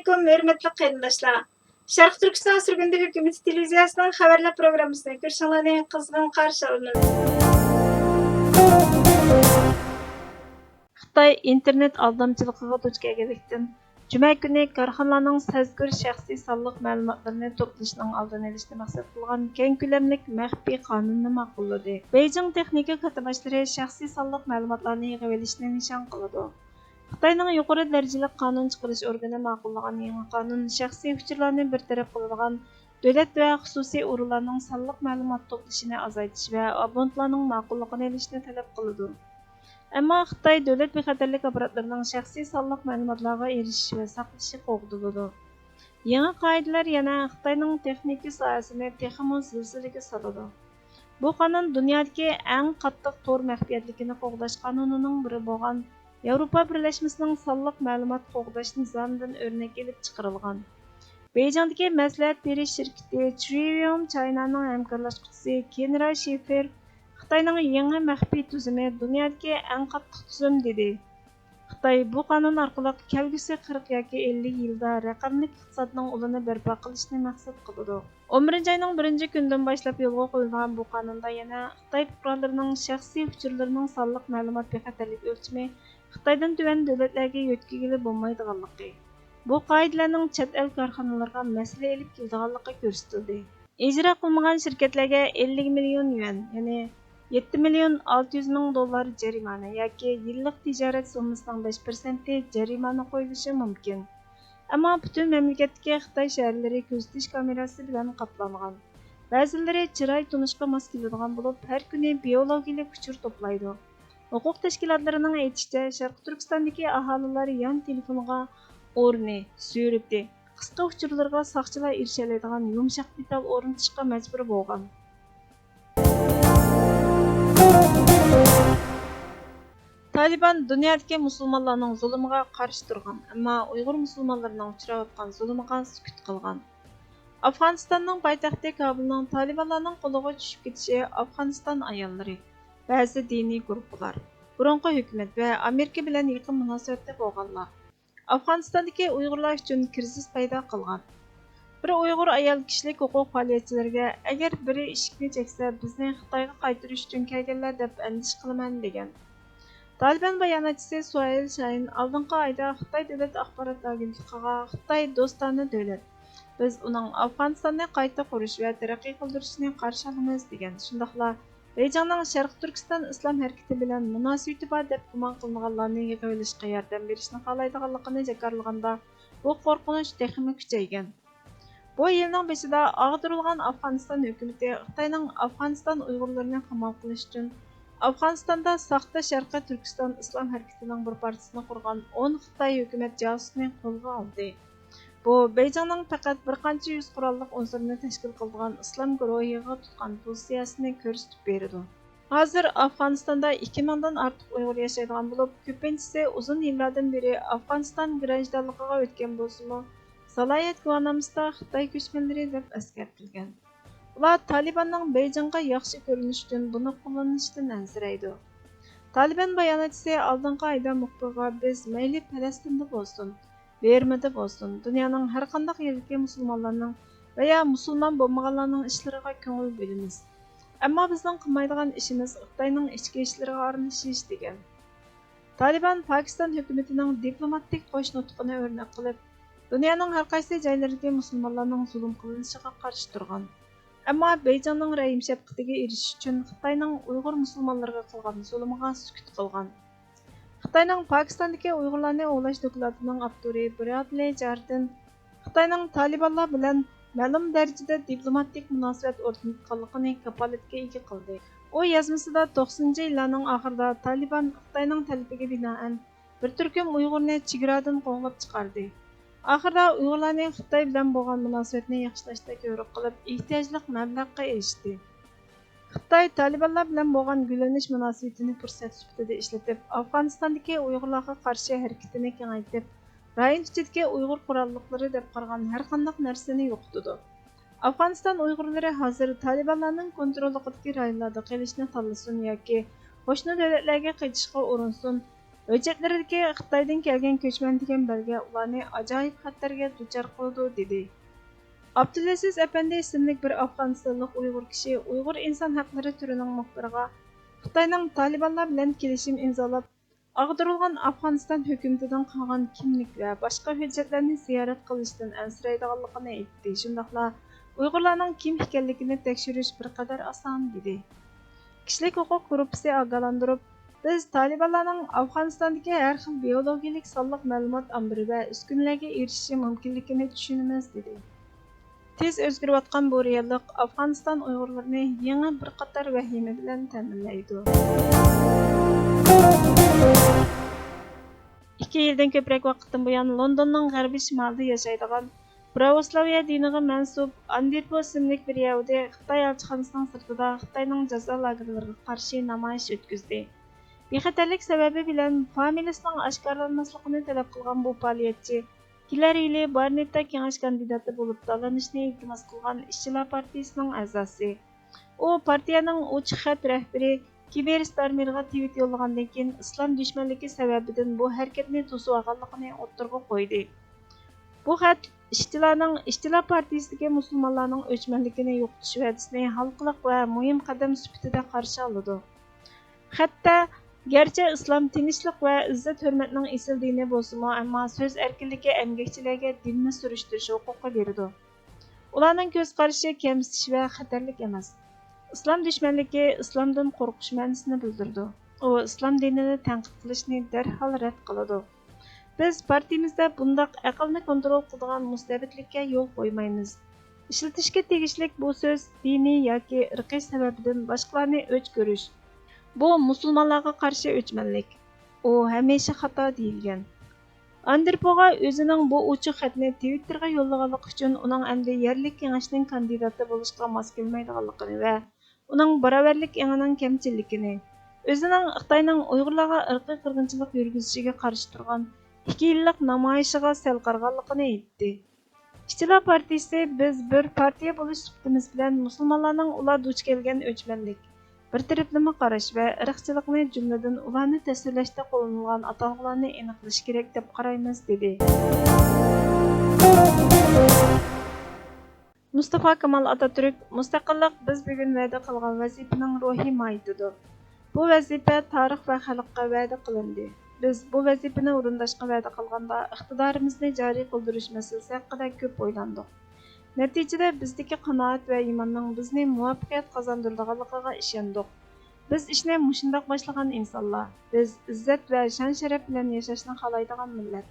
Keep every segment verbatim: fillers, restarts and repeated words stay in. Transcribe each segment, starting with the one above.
ئەسسالامۇئەلەيكۇم، ھۆرمەتلىك قېرىنداشلار! شەرقىي تۈركىستان سۈرگۈندە ھۆكۈمىتى تېلېۋىزىيەسىنىڭ خەۋەرلەر پروگراممىسىنى كۆرۈشۈڭلارنى قىزغىن قارشى ئالىمىز. خىتاي ئىنتېرنېت ئالدامچىلىقىغا دۇچ كەلگەنلىكتىن، جۈمە كۈنى كارخانىلارنىڭ سەزگۈر شەخسىي سانلىق مەلۇماتلىرىنى توپلىشىنىڭ ئالدىنى ئېلىشنى مەقسەت قىلغان كەڭ كۆلەملىك مەخپىي قانۇننى ماقۇللىدى. بېيجىڭ تېخنىكا كاتتىباشلىرى شەخسىي سانلىق مەلۇماتلارنى يىغىۋېلىشنى نىشان قىلىدۇ. خىتاينىڭ يۇقىرى دەرىجىلىك قانۇن چىقىرىش ئورگىنى ماقۇللىغان يېڭى قانۇن شەخسىي ئۇچۇرلارنى بىر تەرەپ قىلىدىغان دۆلەت ۋە خۇسۇسىي ئورۇنلارنىڭ سانلىق مەلۇمات توپلىشىنى ئازايتىش ۋە ئابونتلارنىڭ ماقۇللۇقىنى ئېلىشنى تەلەپ قىلىدۇ. ئەمما خىتاي دۆلەت بىخەتەرلىك ئاپپاراتلىرىنىڭ شەخسىي سانلىق مەلۇماتلارغا ئېرىشىش ۋە ساقلىشى قوغدىلىدۇ. يېڭى قائىدىلەر يەنە خىتاينىڭ تېخنىكا ساھەسىنى تېخىمۇ زىلزىلىگە سالىدۇ. بۇ قانۇن دۇنيادىكى ئەڭ قاتتىق تور مەخپىيەتلىكىنى قوغداش قانۇنىنىڭ بىرى بولغان ياۋروپا بىرلەشمىسىنىڭ سانلىق مەلۇمات قوغداش نىزامىدىن ئۆرنەك ئېلىپ چىقىرىلغان. بېيجىڭدىكى مەسلىھەت بېرىش شىركىتى ترىۋىيوم چاينانىڭ ھەمكارلاشقۇچىسى كېنرا شىفېر خىتاينىڭ يېڭى مەخپىي تۈزۈمى دۇنيادىكى ئەڭ قاتتىق تۈزۈم، دېدى. خىتاي بۇ قانۇن ئارقىلىق كەلگۈسى قىرىق ياكى ئەللىك يىلدا رەقەملىك ئىقتىسادنىڭ ئۇلىنى بەرپا قىلىشنى مەقسەت قىلىدۇ. ئون بىرىنچى ئاينىڭ بىرىنچى كۈنىدىن باشلاپ يولغا قويۇلىدىغان بۇ قانۇندا يەنە خىتاي پۇقرالىرىنىڭ شەخسىي ئۇچۇرلىرىنىڭ سانلىق مەلۇمات بىخەتەرلىك ئۆلچىمى خىتايدىن تۆۋەن دۆلەتلەرگە يۆتكىگىلى بولمايدىغانلىقى، بۇ قائىدىلەرنىڭ چەت ئەل كارخانىلىرىغا مەسىلە ئېلىپ كېلىدىغانلىقى كۆرسىتىلدى. ئىجرا قىلمىغان شىركەتلەرگە ئەللىك مىليون يۈەن، يەنى يەتتە مىليون ئالتە يۈز مىڭ دوللار جەرىمانە ياكى يىللىق تىجارەت سوممىسىنىڭ بەش پىرسەنتى جەرىمانە قويۇلۇشى مۇمكىن. ئەمما پۈتۈن مەملىكەتتىكى خىتاي شەھەرلىرى كۆزىتىش كامېراسى بىلەن قاپلانغان. بەزىلىرى چىراي تونۇشقا ماس كېلىدىغان بولۇپ، ھەر كۈنى بىئولوگىيەلىك ئۇچۇر توپلايدۇ. ھوقۇق تەشكىلاتلىرىنىڭ ئېيتىشىچە، شەرقىي تۈركىستاندىكى ئاھالىلەر يان تېلېفونىغا ئورنى، سۈرىتى، قىسقا ئۇچۇرلىرىغا ساقچىلار ئېرىشەلەيدىغان يۇمشاق دېتال ئورنىتىشقا مەجبۇر بولغان. تالىبان دۇنيادىكى مۇسۇلمانلارنىڭ زۇلۇمىغا قارشى تۇرغان، ئەمما ئۇيغۇر مۇسۇلمانلىرىنىڭ ئۇچراۋاتقان زۇلۇمىغا سۈكۈت قىلغان. ئافغانىستاننىڭ پايتەختى كابۇلنىڭ تالىبانلارنىڭ قولىغا چۈشۈپ كېتىشى ئافغانىستان ئاياللىرى، بەزى دىنىي گۇرۇپپىلار، بۇرۇنقى ھۆكۈمەت ۋە ئامېرىكا بىلەن يېقىن مۇناسىۋەتتە بولغانلار، ئافغانىستاندىكى ئۇيغۇرلار ئۈچۈن كىرىزىس پەيدا قىلغان. بىر ئۇيغۇر ئايال كىشىلىك ھوقۇق پائالىيەتچىلىرىگە، ئەگەر بىرى ئىشىكنى چەكسە، بىزنى خىتايغا قايتۇرۇش ئۈچۈن كەلگەنلەر دەپ ئەندىشە قىلىمەن، دېگەن. تالىبان باياناتچىسى سۇھەيل شاھىن ئالدىنقى ئايدا خىتاي دۆلەت ئاخبارات ئاگېنتلىقىغا خىتاي دوستانە دۆلەت، بىز ئۇنىڭ ئافغانىستاننى قايتا قۇرۇش ۋە تەرەققىي قىلدۇرۇشىنى قارشى ئالىمىز، دېگەن. شۇنداقلا بېيجىڭنىڭ شەرقىي تۈركىستان ئىسلام ھەرىكىتى بىلەن مۇناسىۋىتى بار دەپ گۇمان قىلىنغانلارنى يىغىۋېلىشقا ياردەم بېرىشنى خالايدىغانلىقىنى جاكارلىغاندا، بۇ قورقۇنچ تېخىمۇ كۈچەيگەن. بۇ يىلنىڭ بېشىدا ئاغدۇرۇلغان ئافغانىستان ھۆكۈمىتى خىتاينىڭ ئافغانىستان ئۇيغۇرلىرىنى قامال قىلىش ئۈچۈن ئافغانىستاندا ساختا شەرقىي تۈركىستان ئىسلام ھەرىكىتىنىڭ بىر پارچىسىنى قۇرغان ئون خىتاي ھۆكۈمەت جاسۇسىنى قولغا ئالدى. بۇ بېيجىڭنىڭ پەقەت بىر قانچە يۈز قوراللىق ئۇنسۇرنى تەشكىل قىلىدىغان ئىسلام گۇرۇھىغا تۇتقان پوزىتسىيەسىنى كۆرسىتىپ بېرىدۇ. ھازىر ئافغانىستاندا ئىككى مىڭدىن ئارتۇق ئۇيغۇر ياشايدىغان بولۇپ، كۆپىنچىسى ئۇزۇن يىللاردىن بېرى ئافغانىستان گراژدانلىقىغا ئۆتكەن بولسىمۇ، سالاھىيەت گۇۋاھنامىسىدا خىتاي كۆچمەنلىرى دەپ ئەسكەرتىلگەن. ئۇلار تالىباننىڭ بېيجىڭغا ياخشى كۆرۈنۈش ئۈچۈن بۇنى قوللىنىشىدىن ئەنسىرەيدۇ. تالىبان باياناتچىسى ئالدىنقى ئايدا مۇخبىرغا، بىز مەيلى پەلەستىندە بولسۇن، بېرمىدا بولسۇن، دۇنيانىڭ ھەرقانداق يېرىدىكى مۇسۇلمانلارنىڭ ۋەيا مۇسۇلمان بولمىغانلارنىڭ ئىشلىرىغا كۆڭۈل بۆلىمىز. ئەمما بىزنىڭ قىلمايدىغان ئىشىمىز خىتاينىڭ ئىچكى ئىشلىرىغا ئارىلىشىش، دېگەن. تالىبان پاكىستان ھۆكۈمىتىنىڭ دىپلوماتىك قوش نۇتقىنى ئۆرنەك قىلىپ، دۇنيانىڭ ھەر قايسى جايلىرىدىكى مۇسۇلمانلارنىڭ زۇلۇم قىلىنىشىغا قارشى تۇرغان. ئەمما بېيجىڭنىڭ رەھىم شەپقىتىگە ئېرىشىش ئۈچۈن خىتاينىڭ ئۇيغۇر مۇسۇلمانلىرىغا قىلغان زۇلۇمىغا سۈكۈت قىلغان. خىتاينىڭ پاكىستاندىكى ئۇيغۇرلارنى ئوۋلاش دوكلاتىنىڭ ئاپتورى برادلى جاردىن خىتاينىڭ تالىبانلار بىلەن مەلۇم دەرىجىدە دىپلوماتىك مۇناسىۋەت ئورنىتقانلىقىنى كاپالەتكە ئىگە قىلدى. ئۇ يازمىسىدا توقسىنىنچى يىللارنىڭ ئاخىرىدا تالىبان خىتاينىڭ تەلىپىگە بىنائەن بىر تۈركۈم ئۇيغۇرنى چېگرادىن قوغلاپ چىقاردى. ئاخىرىدا ئۇيغۇرلارنى خىتاي بىلەن بولغان مۇناسىۋەتنى ياخشىلاشتا كۆۋرۈك قىلىپ، ئېھتىياجلىق مەبلەغقە ئېرىشتى. خىتاي تالىبانلار بىلەن بولغان گۈللىنىش مۇناسىۋىتىنى پۇرسەت سۈپىتىدە ئىشلىتىپ، ئافغانىستاندىكى ئۇيغۇرلارغا قارشى ھەرىكىتىنى كېڭەيتىپ، رايون ئىچىدىكى ئۇيغۇر قوراللىقلىرى دەپ قارىغان ھەرقانداق نەرسىنى يوقىتىدۇ. ئافغانىستان ئۇيغۇرلىرى ھازىر تالىبانلارنىڭ كونتروللۇقىدىكى رايونلاردا قېلىشنى تاللىسۇن ياكى قوشنا دۆلەتلەرگە قېچىشقا ئۇرۇنسۇن، ھۆججەتلىرىدىكى خىتايدىن كەلگەن كۆچمەن دېگەن بەلگە ئۇلارنى ئاجايىپ خەتەرگە دۇچار قىلىدۇ، دېدى. ئابدۇلئەزىز ئەپەندى ئىسىملىك بىر ئافغانىستانلىق ئۇيغۇر كىشى ئۇيغۇر ئىنسان ھەقلىرى تۈرىنىڭ مۇخبىرىغا خىتاينىڭ تالىبانلار بىلەن كېلىشىم ئىمزالاپ، ئاغدۇرۇلغان ئافغانىستان ھۆكۈمىتىدىن قالغان كىملىك ۋە باشقا ھۆججەتلەرنى زىيارەت قىلىشتىن ئەنسىرەيدىغانلىقىنى ئېيتتى، شۇنداقلا ئۇيغۇرلارنىڭ كىم ئىكەنلىكىنى تەكشۈرۈش بىر قەدەر ئاسان، دېدى. كىشىلىك ھوقۇق گۇرۇپپىسى ئاگاھلاندۇرۇپ، بىز تالىبانلارنىڭ ئافغانىستاندىكى ھەر خىل بىيولوگىيەلىك سانلىق مەلۇمات ئامبىرى ۋە ئۈسكۈنىلەرگە ئېرىشىشى مۇمكىنلىكىنى چۈشىنىمىز، دېدى. تېز ئۆزگىرىۋاتقان بۇ رېئاللىق ئافغانىستان ئۇيغۇرلىرىنى يېڭى بىر قاتار ۋەھىمە بىلەن تەمىنلەيدۇ. ئىككى يىلدىن كۆپرەك ۋاقىتتىن بۇيان لوندوننىڭ غەربىي شىمالىدا ياشايدىغان پراۋوسلاۋىيە دىنىغا مەنسۇپ ئاندرېپو ئىسىملىك بىر يەھۇدىي خىتاي ئەلچىخانىسىنىڭ سىرتىدا خىتاينىڭ جازا لاگېرلىرىغا قارشى نامايىش ئۆتكۈزدى. بىخەتەرلىك سەۋەبى بىلەن فامىلىسىنىڭ ئاشكارىلانماسلىقىنى تەلەپ قىلغان بۇ پائالىيەتچى كېلەر يىلى بارنېتتا كېڭەش كاندىداتى بولۇپ داۋالىنىشنى ئىلتىماس قىلغان ئىشچىلار پارتىيىسىنىڭ ئەزاسى. ئۇ پارتىيەنىڭ ئوچۇق خەت رەھبىرى كىير ستارمېرغا تىۋىت يوللىغاندىن كېيىن، ئىسلام دۈشمەنلىكى سەۋەبىدىن بۇ ھەرىكەتنى توسۇۋالغانلىقىنى ئوتتۇرىغا قويدى. بۇ خەت ئىشچىلارنىڭ ئىشچىلار پارتىيىسىدىكى مۇسۇلمانلارنىڭ ئۆچمەنلىكىنى يوقىتىش ۋەدىسىنى ھالقىلىق ۋە مۇھىم قەدەم سۈپىتىدە قارشى ئالىدۇ. خەتتە، گەرچە ئىسلام تىنچلىق ۋە ئىززەت-ھۆرمەتنىڭ ئېسىل دىنى بولسىمۇ، ئەمما سۆز ئەركىنلىكى ئەمگەكچىلەرگە دىننى سۈرۈشتۈرۈش ھوقۇقى بېرىدۇ. ئۇلارنىڭ كۆز قارىشى كەمسىتىش ۋە خەتەرلىك ئەمەس. ئىسلام دۈشمەنلىكى ئىسلامدىن قورقۇش مەنىسىنى بىلدۈرىدۇ. ئۇ ئىسلام دىنىنى تەنقىد قىلىشنى دەرھال رەت قىلىدۇ. بىز پارتىيىمىزدە بۇنداق ئەقىلنى كونترول قىلىدىغان مۇستەبىتلىككە يول قويمايمىز. ئىشلىتىشكە تېگىشلىك بۇ سۆز دىنىي ياكى ئىرقىي سەۋەبىدىن باشقىلارنى ئۆچ كۆرۈش. بۇ مۇسۇلمانلارغا قارشى ئۆچمەنلىك. ئۇ ھەمىشە خاتا دېيىلگەن. ئاندرېپوغا ئۆزىنىڭ بۇ ئوچۇق خەتنى تىۋىتتېرغا يوللىغانلىقى ئۈچۈن ئۇنىڭ ئەمدى يەرلىك كېڭەشنىڭ كاندىداتى بولۇشقا ماس كېلمەيدىغانلىقىنى ۋە ئۇنىڭ باراۋەرلىك ئېڭىنىڭ كەمچىللىكىنى، ئۆزىنىڭ خىتاينىڭ ئۇيغۇرلارغا ئىرقىي قىرغىنچىلىق يۈرگۈزۈشىگە قارشى تۇرغان ئىككى يىللىق نامايىشىغا سەل قارىغانلىقىنى ئېيتتى. ئىشچىلار پارتىيىسى، بىز بىر پارتىيە بولۇش سۈپىتىمىز بىلەن مۇسۇلمانلارنىڭ ئۇلار دۇچ كەلگەن ئۆچمەنلىك، بىر تەرەپلىمە قاراش ۋە ئىرقچىلىقنى، جۈملىدىن ئۇلارنى تەسۋىرلەشتە قوللىنىلغان ئاتالغۇلارنى ئېنىقلىشى كېرەك دەپ قارايمىز، دېدى. مۇستافا كامال ئاتاتۈرك، مۇستەقىللىق بىز بۈگۈن ۋەدە قىلغان ۋەزىپىنىڭ روھىي ماھىيىتىدۇر. بۇ ۋەزىپە تارىخ ۋە خەلققە ۋەدە قىلىندى. بىز بۇ ۋەزىپىنى ئورۇنداشقا ۋەدە قىلغاندا، ئىقتىدارىمىزنى جارى قىلدۇرۇش مەسىلىسى ھەققىدە كۆپ ئويلاندۇق. نەتىجىدە، بىزدىكى قانائەت ۋە ئىماننىڭ بىزنى مۇۋەپپەقىيەت قازاندۇرىدىغانلىقىغا ئىشەندۇق. بىز ئىشنى مۇشۇنداق باشلىغان ئىنسانلار. بىز ئىززەت ۋە شان-شەرەپ بىلەن ياشاشنى خالايدىغان مىللەت.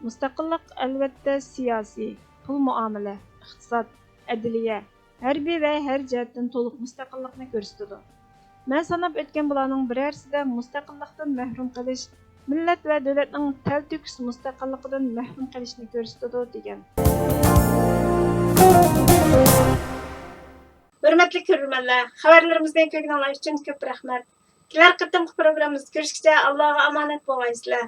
مۇستەقىللىق، ئەلۋەتتە، سىياسىي، پۇل مۇئامىلە، ئىقتىساد، ئەدلىيە، ھەربىي ۋە ھەر جەھەتتىن تولۇق مۇستەقىللىقنى كۆرسىتىدۇ. مەن ساناپ ئۆتكەن بۇلارنىڭ بىرەرسىدە مۇستەقىللىقتىن مەھرۇم قېلىش، مىللەت ۋە دۆلەتنىڭ تەلتۆكۈس مۇستەقىللىقىدىن مەھرۇم قېلىشنى كۆرسىتىدۇ، دېگەن. ھۆرمەتلىك كۆرۈرمەنلەر، خەۋەرلىرىمىزنى كۆرگىنىڭلار ئۈچۈن كۆپ رەھمەت. كېلەر قېتىمقى پروگراممىمىزدا كۆرۈشكىچە ئاللاغا ئامانەت بولغايسىلەر.